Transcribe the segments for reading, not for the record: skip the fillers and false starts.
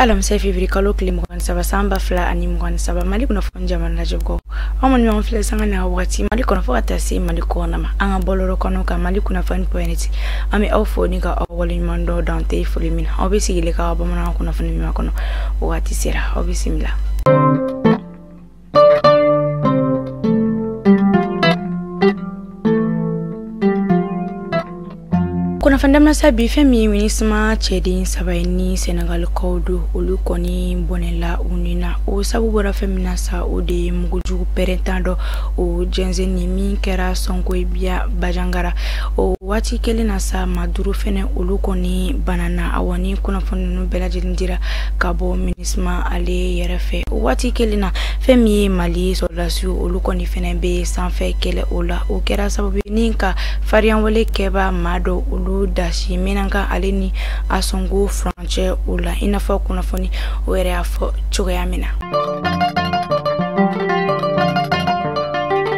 Alamisa février kalo tile 23 san 2023 Mali kunnafoni jamana lajɛbagaw aw ma ɲɔgɔn filɛ sanga n'a wagati Mali kɔnɔ fo ka taa se Mali kɔnɔna ma an ka bɔlɔlɔ kɔnɔ ka Mali kunnafoni point an bɛ aw fo ni ka aw waleɲuman dɔn dan tɛ foli min na aw bɛ sigilen ka bamanankan kunnafoni min kɔnɔ o waati sera aw bisimila. Kunnafoni daminɛ sa bi fɛn min ye MINUSMA cɛden saba ye ni Senegalikaw don olu kɔni bɔnɛla u ni na o sabu bɔra fɛn min na sa o de ye mugujugu pɛrɛntan dɔ o jɛnsɛnni min kɛra Sonkoyibia Banjagara o waati kelen na sa maa duuru fɛnɛ olu kɔni banana awa ni kunnafoni ninnu bɛɛ lajɛlen dira ka bɔ MINUSMA ale yɛrɛ fɛ o waati kelen na fɛn min ye Mali sɔrɔdasiw olu kɔni fɛnɛ bɛ sanfɛ kɛlɛ o la o kɛra sababu ye ni ka fariyanwale kɛba maa dɔw olu dasi Menaka ale ni Ansongo furancɛ o la i n'a fɔ kunnafoni o yɛrɛ y'a fɔ cogoya min na.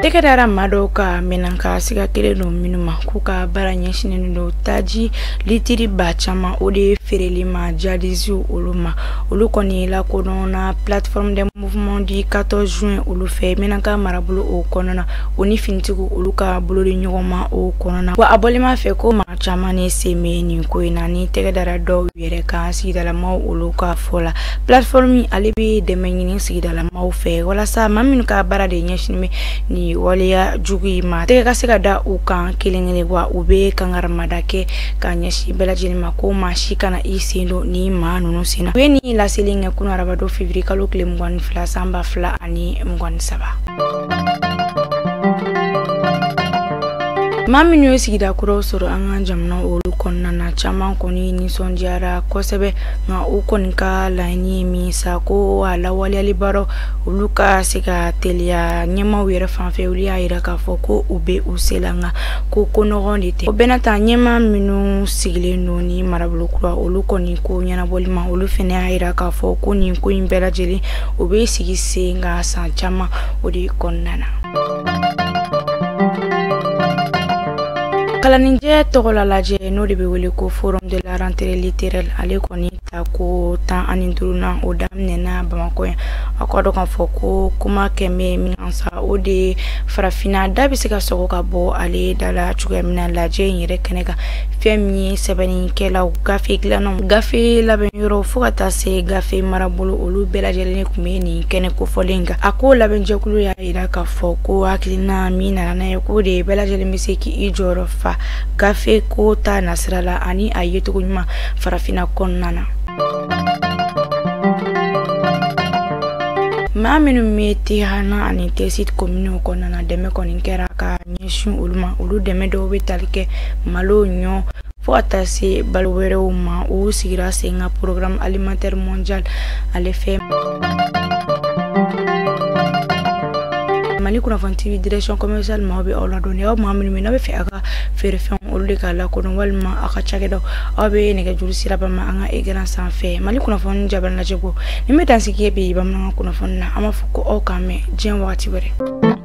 Tɛgɛ dara maa dɔw ka Menaka siga kelen don minnu ma k'u ka baara ɲɛsinnen don taji litiri ba caman o de feereli ma jihadisiw olu ma olu kɔni lakodɔnna plateforme des mouvements du 14 juin olu fɛ Menaka marabolo o kɔnɔna o ni finitigiw olu ka bolo di ɲɔgɔn ma o kɔnɔna wa a bɔlen fɛ ko maa caman ne sen bɛ nin ko in na ni tɛgɛ dara dɔw yɛrɛ kan sigidalamaw olu ka fɔ la plateforme ale bɛ dɛmɛ ɲini sigidalamaw fɛ walasa maa minnu ka baara de ɲɛsinnen bɛ nin waleya jugu in ma tɛgɛ ka se ka da u kan kelen kelen wa u bɛ kangaramada kɛ ka ɲɛsin bɛɛ lajɛlen ma ko maa si kana i sen don ni maa ninnu sen na u ye nin laseli kɛ kunun arabadon février kalo tile 22 san 2023. Maa minnu ye sigida kuraw sɔrɔ an ka jamana olu kɔnɔna na caman kɔni nisɔndiyara kosɛbɛ nka u kɔni ka laɲini ye min sa ko a lawaleyali baaraw olu ka se ka teliya ɲɛmaaw yɛrɛ fan fɛ olu y'a yira k'a fɔ ko u bɛ u se la nka ko nɔgɔn de tɛ o bɛɛ n'a ta ɲɛmaa minnu sigilen don ni marabolo kura olu kɔni ko ɲɛnabɔli ma olu fɛnɛ y'a yira k'a fɔ ko nin ko in bɛɛ lajɛlen u bɛ sigi sen kan san caman o de kɔnɔna na. Kalanijɛ tɔgɔla lajɛ n'o de bɛ wele ko forum de la rentrée littéraire ale kɔni ta ko 15nan o daminɛna Bamakɔ yan a ka dɔn k'a fɔ ko kuma kɛmɛ min kan sa o de ye farafinna da bɛ se ka sɔgɔ ka bɔ ale da la cogoya min na lajɛ in yɛrɛ kɛnɛ kan fɛn min ye sɛbɛnnikɛlaw gafe dilannaw gafe labɛnyɔrɔ fo ka taa se gafe marabolo olu bɛɛ lajɛlen tun bɛ nin kɛnɛ kofɔlen kan a ko labɛnjɛkulu y'a yira k'a fɔ ko hakilina min nana n'a ye k'o de bɛɛ lajɛlen bɛ se k'i jɔyɔrɔ fa gafe ko ta nasira la ani a yecogo ɲuman farafinna kɔnɔna na. Maa minnu bɛ Tihana ani Tessit kominiw kɔnɔna na dɛmɛ kɔni kɛra ka ɲɛsin olu ma olu dɛmɛ dɔw bɛ tali kɛ malo ɲɔ fo ka taa se balo wɛrɛw ma u sigira sen kan programme alimentaire mondial ale fɛ. Mali kunnafoni TV direction commerciale maaw bɛ aw ladɔnniya aw maa minnu bɛ n'aw bɛ fɛ a ka feerefɛnw olu de ka lakodɔn walima aw ka cakɛdaw aw bɛ nɛgɛjuru siraba ma an ka écran sanfɛ Mali kunnafoni jabala lajɛko nin bɛ dansigi bi bamanankan kunnafoni na an b'a fɔ ko aw k'an mɛn diɲɛ wagati wɛrɛ.